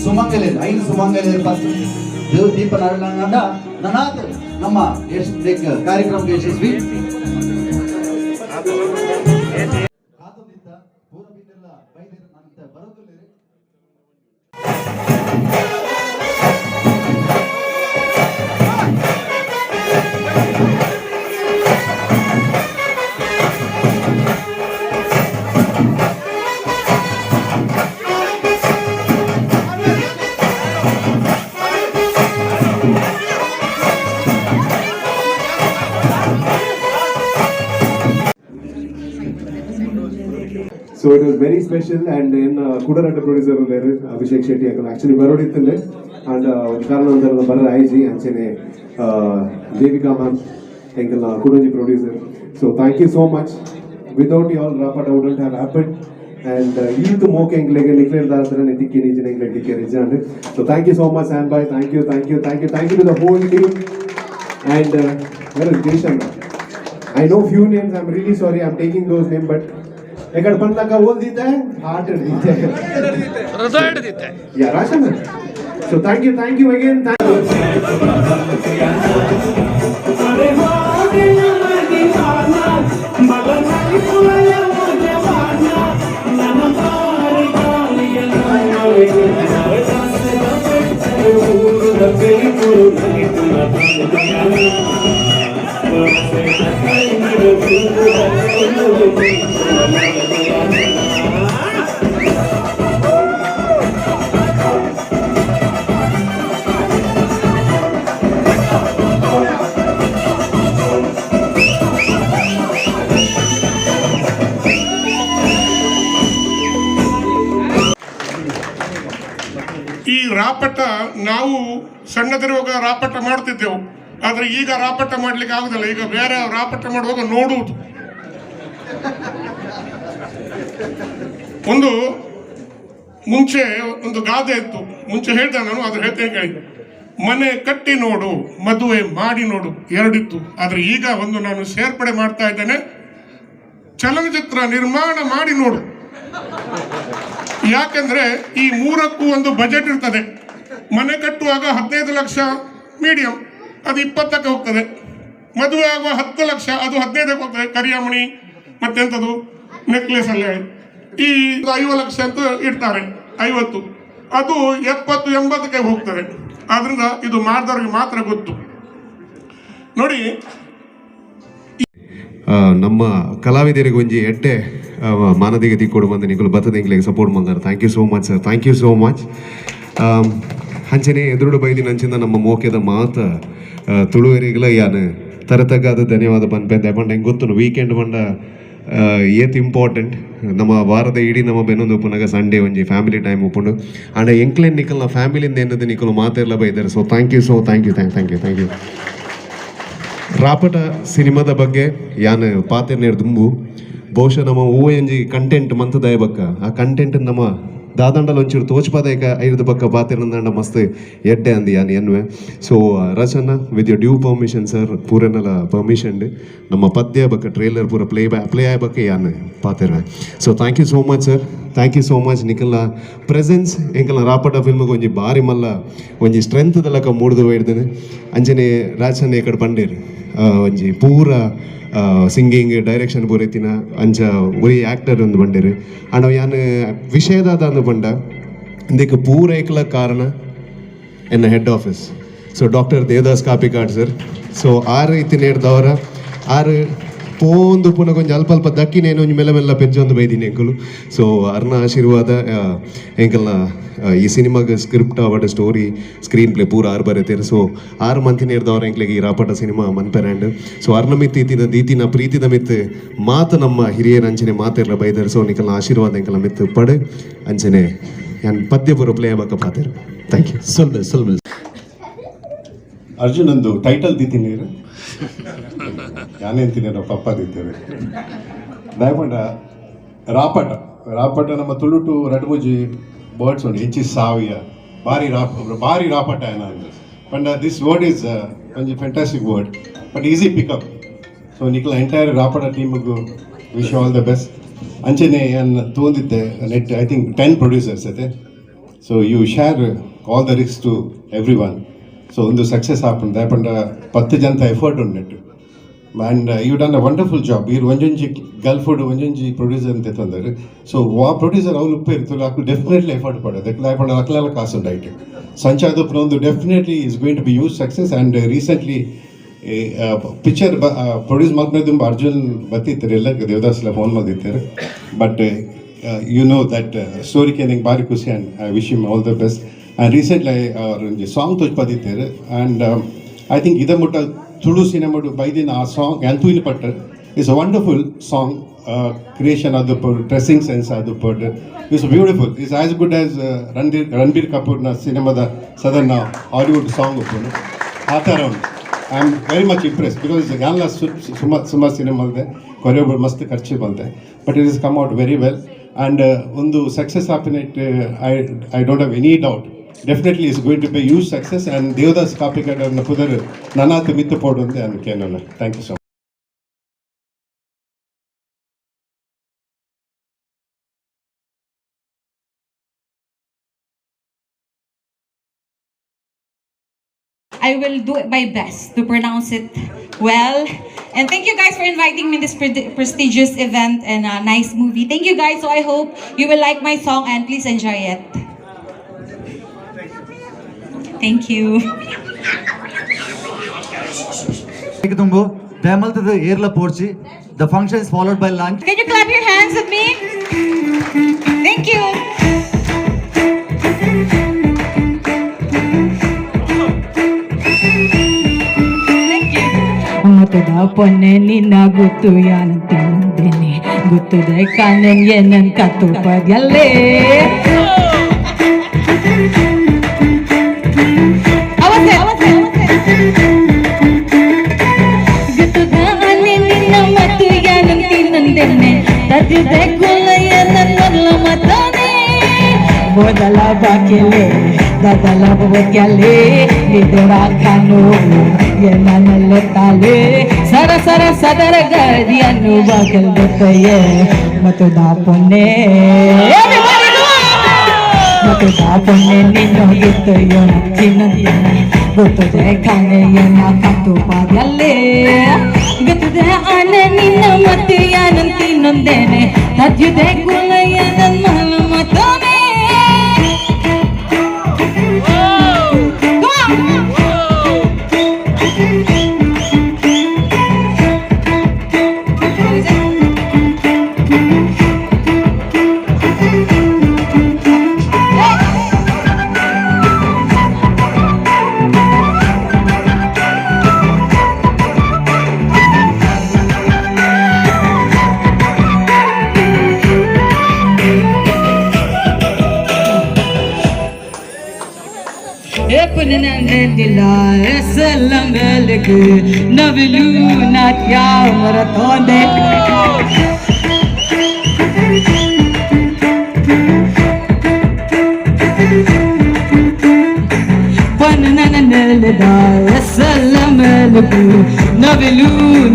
ಸುಮಂಗಲಿ ಐದು ಸುಮಂಗಲಿ ದೀಪ ನಾಡಂಡ ನನಾತ್ ನಮ್ಮ ಕಾರ್ಯಕ್ರಮ ಯಶಸ್ವಿ. ಕಾತೊಂದಿತ್ತ ಪೂರ ಬಿದ್ದೆಲ್ಲ ಬೈದಿರ ನಂತ ಬರೋದಿಲ್ಲ. So it was very special and in ಕುಡರಡ್ಡ ಪ್ರೊಡ್ಯೂಸರ್ ಉಲ್ಲೇರು ಅಭಿಷೇಕ್ ಶೆಟ್ಟಿ ಅಕಲ್ ಆಕ್ಚುಲಿ ಬರೋಡಿತ್ತಂದೆ ಅಂಡ್ ಒಂದು ಕಾರಣ ಒಂದರ ಬರ ಆಯ್ಜಿ. ಅಂಚೆನೆ ದೇವಿಕಾ ಮ್ಯಾಮ್ ಎಂಕಲ್ನ ಕುಡೊಂಜಿ producer. So thank you so much. Without you all, Rapata wouldn't have happen. And ಈತ್ ಮೋಕೆ ಎಂಕ್ಲೆಗೆ ನಿಕ್ಲೇರ್ ದಾತ್ರ ತಿಕ್ಕಿ ನಿಜಿನ ಎಂಕ್ಲೆ ಟಿಕ್ಕೆ ರಿಜಾಂಡ್. So thank you so much and bye. Thank you, thank you, thank you, thank you to the whole team. And where is Jason? I know few names. I'm really sorry. I'm taking those names, but ಎಕಡೆ ಪಂಡ್ಲಕ ಓದಿದ್ದೆ heart ಹಿಡ್ದಿದ್ದೆ. ಹೃದಯ ಹಿಡಿದಿತ್ತೆ. Yeah, Rashan. So thank you, thank you again. Thank ಈ ರಾಪಟ, ನಾವು ಸಣ್ಣದಿರುವಾಗ ರಾಪಟ ಮಾಡ್ತಿದ್ದೆವು. ಆದ್ರೆ ಈಗ ರಾಪಟ ಮಾಡ್ಲಿಕ್ಕೆ ಆಗುದಿಲ್ಲ. ಈಗ ಬೇರೆ ರಾಪಟ ಮಾಡುವಾಗ ನೋಡುವುದು. ಒಂದು ಮುಂಚೆ ಒಂದು ಗಾದೆ ಇತ್ತು. ಮುಂಚೆ ಹೇಳ್ದೆ ನಾನು, ಅದು ಹೇಳ್ತೇನೆ ಕೇಳಿ. ಮನೆ ಕಟ್ಟಿ ನೋಡು, ಮದುವೆ ಮಾಡಿ ನೋಡು, ಎರಡಿತ್ತು. ಆದ್ರೆ ಈಗ ಒಂದು ನಾನು ಸೇರ್ಪಡೆ ಮಾಡ್ತಾ ಇದ್ದೇನೆ, ಚಲನಚಿತ್ರ ನಿರ್ಮಾಣ ಮಾಡಿ ನೋಡು. ಯಾಕಂದ್ರೆ ಈ ಮೂರಕ್ಕೂ ಒಂದು ಬಜೆಟ್ ಇರ್ತದೆ. ಮನೆ ಕಟ್ಟುವಾಗ 15 ಲಕ್ಷ ಮೀಡಿಯಂ, ಅದು 20ಕ್ಕೆ ಹೋಗ್ತದೆ. ಮದುವೆ ಆಗುವ 10 ಲಕ್ಷ, ಅದು 15ಕ್ಕೆ ಹೋಗ್ತದೆ. ಕರಿಯಮಣಿ ಮತ್ತೆಂಥದ್ದು ನೆಕ್ಲೆಸ್ ಎಲ್ಲ ಹೇಳಿ ಈ 50 ಲಕ್ಷ ಅಂತ ಇಡ್ತಾರೆ, 50, ಅದು 70 80ಕ್ಕೆ ಹೋಗ್ತದೆ. ಆದ್ರಿಂದ ಇದು ಮಾಡಿದವ್ರಿಗೆ ಮಾತ್ರ ಗೊತ್ತು ನೋಡಿ. ನಮ್ಮ ಕಲಾವಿದರಿಗೆ ಒಂಜಿ ಎಡ್ಡೆ ಮಾನದಿಗೆ ತಿಕ್ಕೊಡು ಬಂದು ನಿಕುಲು ಬತ್ತದ ಎಂಕ್ಲೆಗ್ ಸಪೋರ್ಟ್ ಮಂದಾರ. Thank you so much, sir. Thank you so much. ಅಂಚನೆ ಎದುರುಡು ಬೈದಿನ ಅಂಚಿಂದ ನಮ್ಮ ಮೋಕೆದ ಮಾತ ತುಳುವೆರಿಗ್ಲ ಯಾನ್ ತರತಗ್ಗಾದ ಧನ್ಯವಾದ ಪನ್ಪೆ. ಪಂಡ ಎಂಕ್ ಗೊತ್ತುಂಡು, ವೀಕೆಂಡ್ ಪಂಡ ಏತ್ ಇಂಪಾರ್ಟೆಂಟ್. ನಮ್ಮ ವಾರದ ಇಡೀ ನಮ್ಮ ಬೆನ್ನೊಂದು ಉಪ್ಪುನಗ ಸಂಡೇ ಒಂಜಿ ಫ್ಯಾಮಿಲಿ ಟೈಮ್ ಉಪ್ಪುಂಡು. ಆಂಡ ಎಂಕ್ಲೆನ್ ನಿಕಲ್ನ ಫ್ಯಾಮಿಲಿಂದ ಎನ್ನದು ನಿಕುಲು ಮಾತೆರ್ಲ ಬೈದಾರೆ. So thank you, so thank you, thank thank you, thank you. ರಾಪಟ ಸಿನಿಮಾದ ಬಗ್ಗೆ ಯಾನ್ ಪಾತೆರ್ನೇರ್ ದುಂಬು, ಬಹುಶಃ ನಮ್ಮ ಒಂಜಿ ಕಂಟೆಂಟ್ ಮಂತದಾಯ ಬಕ್ಕ ಆ ಕಂಟೆಂಟ್ ನಮ್ಮ ದಾದಂಡಲ ಒಂಚೂರು ತೋಚ್ಪದಾಯಕ ಐದು ಬಕ್ಕ ಪಾತೆರ್ನಂದಾಂಡ ಮಸ್ತ್ ಎಡ್ಡೆ ಅಂದಿ ಯಾನ್ ಎನ್ನುವೆ. ಸೊ ರಚನ, with your due permission, sir, ಪೂರನಲ permission, ನಮ್ಮ ಪದ್ಯ ಬಕ್ಕ ಟ್ರೇಲರ್ ಪೂರ ಪ್ಲೇ ಪ್ಲೇ ಆಯ್ ಬಕ್ಕ ಯಾನ್ ಪಾತೆರ್ವೆ. So thank you so much, sir. Thank you so much. ನಿಕಲ್ನ presence ಎಂಕಲ್ನ ರಾಪಟ ಫಿಲ್ಮ್ಗೆ ಒಂಜಿ ಬಾರಿ ಮಲ್ಲ ಒಂಜಿ ಸ್ಟ್ರೆಂತ್ ದಲಕ ಮೂಡ್ದು ಬೈಡ್ದೇನೆ. ಅಂಚನೆ ರಾಜಣ್ಣ ಈ ಕಡೆ ಬಂಡೇರು ಒಂಜಿ ಪೂರ ಸಿಂಗಿಂಗ್ ಡೈರೆಕ್ಷನ್ ಪೂರ ಇತ್ತಿನ ಅಂಚ ಒರಿ ಆ್ಯಕ್ಟರ್ ಒಂದು ಬಂಡೇರು. ಅಂಡ ಯಾನ್ ವಿಷಯದಾದ ಅಂದು ಪಂಡ, ಇಂದಕ್ಕೆ ಪೂರ ಏಕಲ ಕಾರಣ ಎನ್ನ head office, so doctor Devdas Kapikad sir. So ಆರು ಇತ್ತಿನ ಆರು ಪೋಂದು ಪುನಃ ಕೊಂಚ ಅಲ್ಪ ಅಲ್ಪ ದಕ್ಕಿನೇನು ಒಂಜಿ ಮೆಲ್ಲ ಮೆಲ್ಲ ಪೆಜ್ಜೊಂದು ಬೈದಿನಿ ಎಂಕುಲು. ಸೊ ಅರ್ನ ಆಶೀರ್ವಾದ ಎಂಕಲ್ನ ಈ ಸಿನಿಮಾಗ ಸ್ಕ್ರಿಪ್ಟ್ ಅವಡ್ ಸ್ಟೋರಿ ಸ್ಕ್ರೀನ್ ಪ್ಲೇ ಪೂರ ಆರು ಬರೀತೀರಿ. ಸೊ ಆರು ಮಂತಿನೇರ್ದವ್ರ ಎಂಕ್ಲೆಗೆ ಈ ರಾಪಟ ಸಿನಿಮಾ ಮನ್ಪೆರಾಂಡ್. ಸೊ ಅರ್ನ ಮಿತ್ತು ಇತ್ತಿನ ದೀತಿನ ಪ್ರೀತಿದ ಮಿತ್ತು ಮಾತು ನಮ್ಮ ಹಿರಿಯರ ಅಂಚನೆ ಮಾತೆರ್ಲ ಬೈದಾರೆ. ಸೊ ನಿಕಲ್ನ ಆಶೀರ್ವಾದ ಎಂಕಲ್ನ ಮಿತ್ತು ಪಡೆ. ಅಂಚನೆ ಯಾನ್ ಪದ್ಯ ಪೂರ ಪ್ಲೇ ಆಬಕ್ಕ ಪಾತೆರ್. Thank you. ಸೊಲ್ಬೆ ಸೊಲ್ಬೆ. ಅರ್ಜುನ್ ಒಂದು ಟೈಟಲ್ ದೀತೀನಿ, ಯಾನೇಂತೀನಿ ಪಪ್ಪ ದೀತೇವೆ. ದಯಪಂಡ ರಾಪಟ, ರಾಪಟ ನಮ್ಮ ತುಳುಟು ರಡ್ಡ್ ಮೂಜಿ ವರ್ಡ್ಸ್ ಉಂಡು. ಎಂಚಿ ಸಾವಿಯ ಬಾರಿ ರಾಪ್ ಬಾರಿ ರಾಪಟ ಏನ ಪಂಡ this word is ಒಂಜಿ fantastic word but easy pickup. So ನಿಕ್ಲ entire ರಾಪಟ ಟೀಮಿಗೂ wish all the best. ಅಂಚೆನೆ ಯಾನ್ ತೂಂದಿತ್ತೆ net, I think 10 producers ಐತೆ. So you share all the risk to everyone. So ಒಂದು ಸಕ್ಸಸ್ ಆಪುಂಡು ದಾಯೆ ಪತ್ತು ಜನತ ಎಫರ್ಟ್ ಉಂಡು. And you done a wonderful job. ಈರ್ ಒಂಜೊಂಜಿ ಗಲ್ಫ್ ಒಂಜೊಂಜಿ ಪ್ರೊಡ್ಯೂಸರ್ ಅಂತ ತಂದರು. ಸೊ ವಾ ಪ್ರೊಡ್ಯೂಸರ್ ಅವ್ಲು ಉಪ್ಪು ಇರ್ತಲ್ಲ, ಅಕ್ಲು ಡೆಫಿನೆಟ್ಲಿ ಎಫರ್ಟ್ ಪಡೋದು. ದಾಯೆ ಪಂಡ ಅಕ್ಲೆಲ್ಲ ಕಾಸು ಉಂಡು ಐಟ್. ಸಂಚಾದ ಒಂದು definitely is going to be huge success. And recently picture produce ಮಲ್ಪನೆ Arjun ಬತ್ತಿತ್ತಾರೆ, ಎಲ್ಲ ದೇವದಾಸ್ ಎಲ್ಲ phone ಮಲ್ದಿತ್ತಾರೆ. But you know that story ನಂಗೆ ಭಾರಿ ಖುಷಿ and I wish him all the best. And recently ಅವ್ರು ಒಂಜಿ ಸಾಂಗ್ ತೋಜ್ಪದಿತ್ತಾರೆ. ಆ್ಯಂಡ್ I think ಇದ ಮುಟ್ಟ ತುಳು ಸಿನಿಮಾಡು ಬೈದಿನ ಆ ಸಾಂಗ್ ಎಂತೂಯಿನ ಪಟ್ಟ. It's a wonderful song creation ಅದು, ಡ್ರೆಸ್ಸಿಂಗ್ ಸೆನ್ಸ್ ಅದು ಪಡ್, it's beautiful. It's as good as Ranbir ಕಪೂರ್ನ ಸಿನಿಮಾದ ಸದನ್ ಹಾಲಿವುಡ್ ಸಾಂಗ್ ಉಪ್ಪುನು ಆ ಥರ ಉಂಟು. I am very much impress because ಯಾನ್ಲ ಸುಮಾರು ಸುಮಾರು ಸಿನಿಮಾ ಅಲ್ಲದೆ ಕೊರಿಯೋಗ್ರ ಮಸ್ತ್ ಖರ್ಚು ಬಂತೆ, but it is come out very well. And ಒಂದು success ಆಪಿನೆಟ್ I don't have any doubt. Definitely is going to be huge success. And Devadas Kapikad ಅವ್ರನ್ನ ಪುದರ್ ನನಾತ್ ಮಿತ್ತು ಪೋಡು ಅಂತ ನಾನು ಕೇಳೋಣ. Thank you so much. I will do my best to pronounce it well. And thank you guys for inviting me this prestigious event and a nice movie. Thank you guys. So I hope you will like my song and please enjoy it. Thank you. ತುಂಬು ದಯಮಲ್ತದ ಏರ್ಲ ಪೋರ್ಚಿ. The function is followed by lunch. Can you clap your hands with me? Thank you. Thank you. ಮತದ ಪೊನ್ನೆ ನಿನ್ನ ಗೊತ್ತು ಯಾನಂತೇನೆ ಗೊತ್ತದ ಕಾನನ್ ಏನನ್ ಕತ್ತು ಪದ್ಯಲ್ಲೇ. How was it? How was it? ಗೊತ್ತದ ಅನೆ ನಿನ್ನ ಮತ್ತು ಯಾನಂತಿನಂದೇನೆ ತದ್ದಿದೆ ಕುಲಯ ನನ್ನ ಮತನೆ ಮೊದಲ ಬಾಕೆಲೆ ದದಲ ಬೊಕ್ಯಲೆ ನಿದೊರ ಖಾನು ಏನಲ್ಲ ತಾಲೆ ಸರ ಸರ ಸದರ ಗದಿಯನ್ನು ಬಗಲ್ ಗೊತ್ತಯ್ಯೆ ಮತ್ತು ದಾ ಪೊನ್ನೆ Everybody go on! ಮತ್ತು ದಾ ಪೊನ್ನೆ ನಿನ್ನೋಗಿತ್ತಯ್ಯೋ ತಿನ್ನಂತೇನೆ ಗೊತ್ತದೆ ಖಾನೆಯನ್ನ ಕತ್ತು ಪಾದಲ್ಲೇ ಗೊತ್ತದೆ ಆನೆ ನಿನ್ನ ಮತ್ತು ಯಾನಂತಿನೊಂದೇನೆ ತದ್ಯುದೆ ಕುಲಯ್ಯ ನನ್ನ ಮತನೆ. Come on! What is it?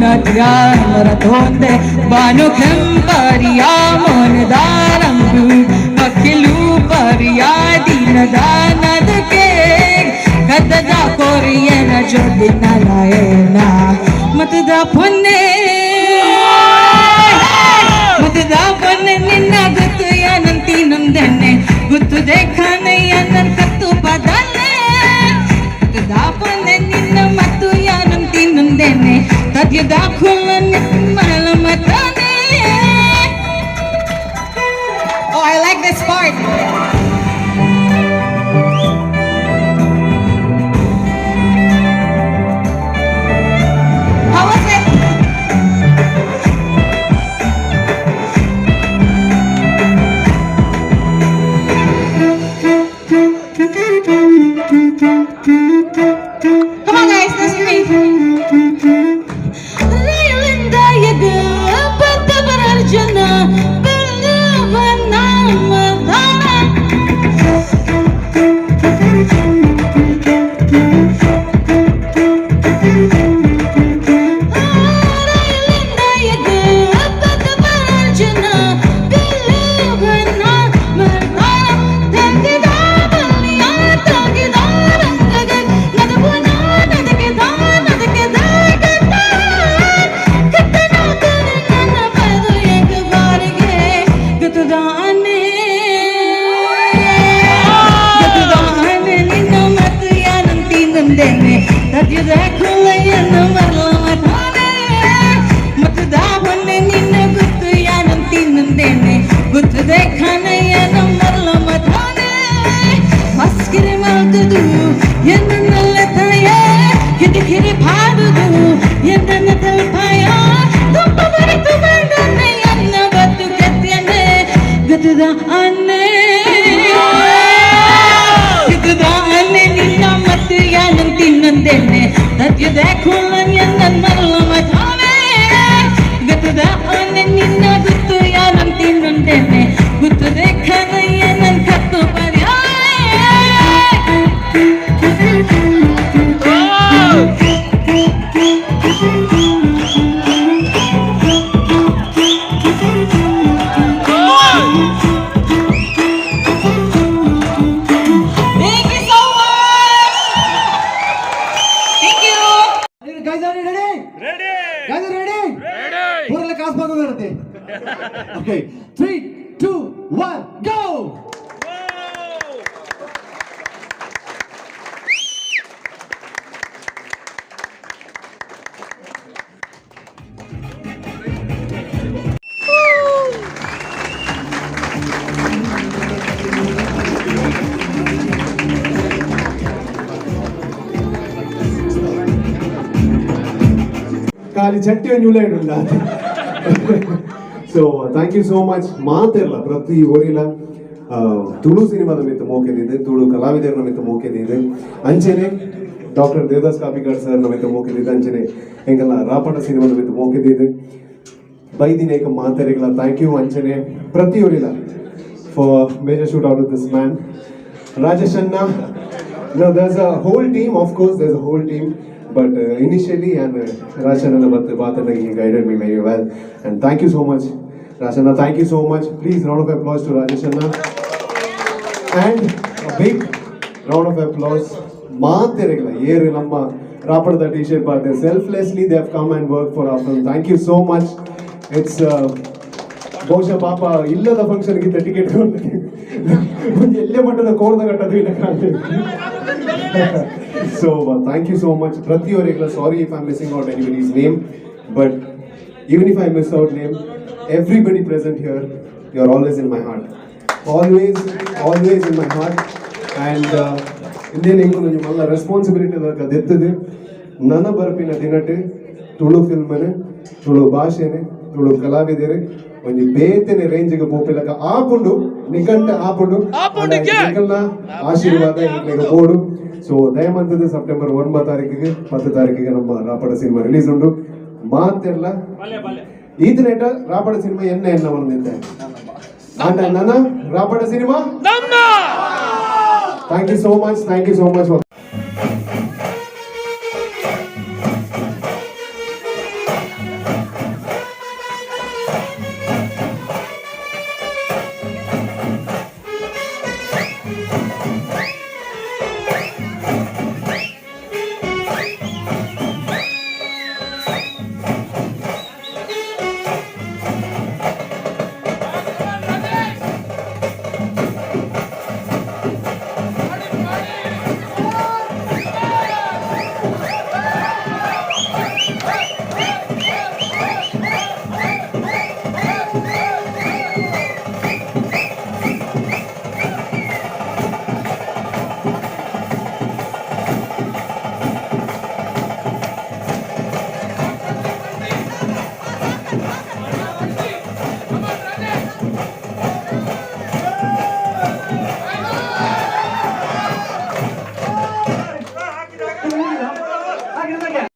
ಮರತೋಂದೆ. Banu ಕೆಂಪರಿಯಾ ಮೋನದಾರಂಗು ಪಕ್ಕಿಲು ಪರಿಯಾ ದೀನದಾನದಕ್ಕೆ ಕದ್ದದ ಕೊರಿಯನ ಜೊದಿನ ಲಾಯನ ಮತದ ಪೊನ್ನೆ ಮತದ ಪೊನ್ನೆ ನಿನ್ನ ಗೊತ್ತು ಯಾನಂತಿ ನೊಂದೆನ್ನೆ ಗೊತ್ತು ದೇಖಾನೆಯ ನನ್ ಕತ್ತು ಪದಲೆ ಮತದ ಪೊನ್ನೆ ನಿನ್ನ ಮತ್ತು ಯಾನಂತಿ ನೊಂದೆನ್ನೆ ತದ್ಯದ ಖುಲ್ಲ ನಿಮ್ಮಲ ಮತನೆ. Oh, I like this part. ತಿನ್ನುಂದೇನೆ ತದ್ಯುದ ಕುಲಯನ್ನು ಮರ್ಲ ಮತಾನೆ ಮತ್ತದ Bonne ನಿನ್ನ ಗುತ್ತು ಯಾನಂ ತಿನ್ನುಂದೇನೆ ಗುತ್ತುದೆ ಖಾನಯ್ಯನ ಮರ್ಲ ಮತಾನೆ ಮಸ್ಕಿರಿ ಮಲ್ತದು ಎನ್ನಲ್ಲ ತಾಯ ಕಿಟಿಕಿರಿ ಪಾಡುದು ಎನ್ನ ತಲ್ಪಾಯ ತುಂಬ ಬರಿತು ಬಂದನೆ ಎನ್ನ ಬತ್ತು ಕೆತ್ತನೆ ಗತದ ಅನ್ನೇ ಗತದ ಅನ್ನೆ ನಿನ್ನ ಮತ್ತು ಯಾನಂ ತಿನ್ನಂದೇನೆ ತದ್ಯದ ಕುಲ್ಲನ್ ಎನ್ನ ಮರ್ಲ ಮತಾನೆ ಗತದ ಅನ್ನೆ ನಿನ್ನ ಗುತ್ತು ಯಾನಂ ತಿನ್ನುಂದೇನೆ ಗುತ್ತದೆ ಖನಯ್ಯ ನನ್ ಕತ್ತು ಪರ್ಯಾಯ. Thank you so much! Thank you! Guys, are you ready? Ready. Guys, are you ready? Ready. ಪೂರಲ್ಲ ಕಾಸು ಬಂದು ಬರುತ್ತೆ. Okay, 3, 2, 1, go! ಖಾಲಿ ಚಟ್ಟಿ ಒಂಜಿ ಉಂಡ. So thank you so much. ಮಾತೆರ್ಲ ಪ್ರತಿ ಒರಿಲ ತುಳು ಸಿನಿಮಾದ ಮಿತ್ತ ಮೋಕೆದಿದೆ, ತುಳು ಕಲಾವಿದರ ಮಿತ್ತ ಮೋಕೆದಿದೆ. ಅಂಚೆನೆ ಡಾಕ್ಟರ್ ದೇವದಾಸ್ ಕಾಪಿಕಾಡ್ ಸರ್ ಮಿತ್ತ ಮೋಕೆದಿದೆ. ಅಂಚೆನೆ ಎಂಕಲ್ಲ ರಾಪಟ ಸಿನಿಮಾದ ಮಿತ್ತ ಮೋಕೆದಿದೆ. ಬೈದಿನೇಕ ಮಾತೆರೆಗಳ thank you. ಅಂಚೆನೆ ಪ್ರತಿ ಒರಿಲ for major shout out this man Rajesh ಅಣ್ಣ. No, there's a whole team, of course, there's a whole team. But initially, and Rashanana Batana, he guided me very well. And thank you so much, Rashana. Thank you so much. Please, round of applause to Rajesh Anna. And a big round of applause. ಮಾತೆರೆಗಳ ಏರು ನಮ್ಮ ರಾಪಡದ T shirt ಪಾಡ್ದೆ selflessly they have come and work for our film. Thank you so much. It's ಬಹುಶಃ ಪಾಪ ಇಲ್ಲದ ಫಂಕ್ಷನ್ಗಿಂತ ticket ಒಂದು ಎಲ್ಲೇ ಮಟ್ಟದ ಕೋರ್ದ ಕಟ್ಟೋದು ಇಲ್ಲ. So thank you so much ಪ್ರತಿಯವರಿಗೆಲ್ಲ. Sorry if I missing out anybody's name, but even if I miss out name, everybody present here, you are always in my heart, always, always in my heart. And ಇಂದೇನು ಎಂಕುಲು ಒಂಜಿ ಮಲ್ಲ responsibility ದೆತ್ತದು ನನ ಬರ್ಪಿನ ದಿನಟ್ ತುಳು ಫಿಲ್ಮನೆ, ತುಳು ಭಾಷೆನೆ, ತುಳು ಕಲಾವಿದರು ಒಂಜಿ ಬೇತೆನೆ ರೇಂಜ್ಗೆ ಪೋಪಿಲಕ ಆಪುಂಡು, ನಿಗಂಟ ಆಪುಂಡು. ಆಪುಂಡಿಗೆ. ಎಂಕಲ್ನ ಆಶೀರ್ವಾದ ಎಂಕ್ಲೆಗ್ ಬೋಡು. ಸೊ ದಯಮಂತದ ಸೆಪ್ಟೆಂಬರ್ 9 ತಾರೀಕಿಗೆ, 10 ತಾರೀಕಿಗೆ ನಮ್ಮ ರಾಪಡ ಸಿನಿಮಾ ರಿಲೀಸ್ ಉಂಡು. ಮಾತೆಲ್ಲ ಈತನೇಟ ರಾಪಡ ಸಿನಿಮಾ ಎನ್ನ ಎನ್ನ ಬಂದಿದ್ದೆ ಆಂಡ ನನ್ನ ರಾಪಡ ಸಿನಿಮಾ ನಮ್ಮ Thank you so much, thank you so much.